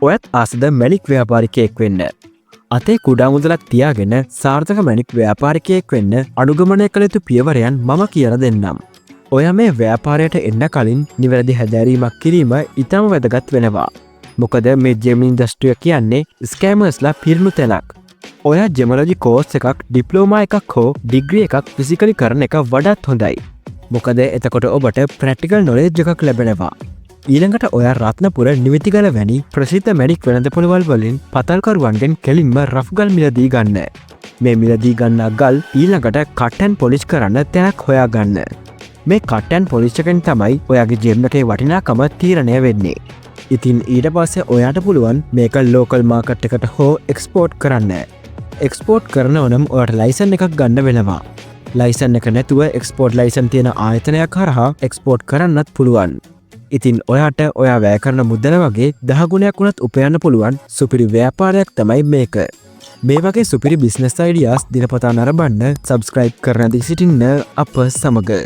ඔයත් ආසද මැණික් ව්‍යාපාරිකයෙක් වෙන්න? අතේ කුඩා මුදලක් තියාගෙන සාර්ථක මැණික් ව්‍යාපාරිකයෙක් වෙන්න අනුගමනය කළ යුතු පියවරයන් මම කියලා දෙන්නම්. ඔයා මේ ව්‍යාපාරයට එන්න කලින් නිවැරදි හැදෑරීමක් කිරීම ඉතාම වැදගත් වෙනවා. මොකද මේ ජෙම් ඉන්ඩස්ට්‍රිය කියන්නේ ස්කෑමර්ස්ලා පිරුණු තැනක්. ඔයා ජෙමොලොජි කෝස් එකක්, ඩිප්ලෝමා එකක් හෝ ඩිග්‍රී එකක් ෆිසිකලි කරන එක වඩාත් හොඳයි. මොකද එතකොට ඔබට ප්‍රැක්ටිකල් නොලෙජ් එකක් ලැබෙනවා. ඊළඟට ඔයා රත්නපුර, නිවිතිගල වැනි ප්‍රසිද්ධ මැණික් වෙළඳපොළවල් වලින් පතල්කරුවන්ගෙන් කෙලින්ම රෆ් ගල් මිලදී ගන්න. මේ මිලදී ගන්නා ගල් ඊළඟට කට් ඇන්ඩ් පොලිෂ් කරන්න තැනක් හොයාගන්න. මේ කට් ඇන්ඩ් පොලිෂ් එකෙන් තමයි ඔයාගේ ජෙම් එකේ වටිනාකම තීරණය වෙන්නේ. ඉතින් ඊට පස්සේ ඔයාට පුළුවන් මේක ලෝකල් මාකට් එකට හෝ එක්ස්පෝර්ට් කරන්න. එක්ස්පෝර්ට් කරනව නම් ඔයාට ලයිසන් එකක් ගන්න වෙනවා. ලයිසන් එක නැතුව එක්ස්පෝර්ට් ලයිසන් තියෙන ආයතනයක් හරහා එක්ස්පෝර්ට් කරන්නත් පුළුවන්. ඉතින් ඔයාට ඔයා වැය කරන මුදල වගේ දහගුණයක් වුණත් උපයන්න පුළුවන් සුපිරි ව්‍යාපාරයක් තමයි මේක. මේ වගේ සුපිරි බිස්නස් අයිඩියාස් දිනපතා නරඹන්න සබස්ක්‍රයිබ් කරන දී සිටින්න අප සමග.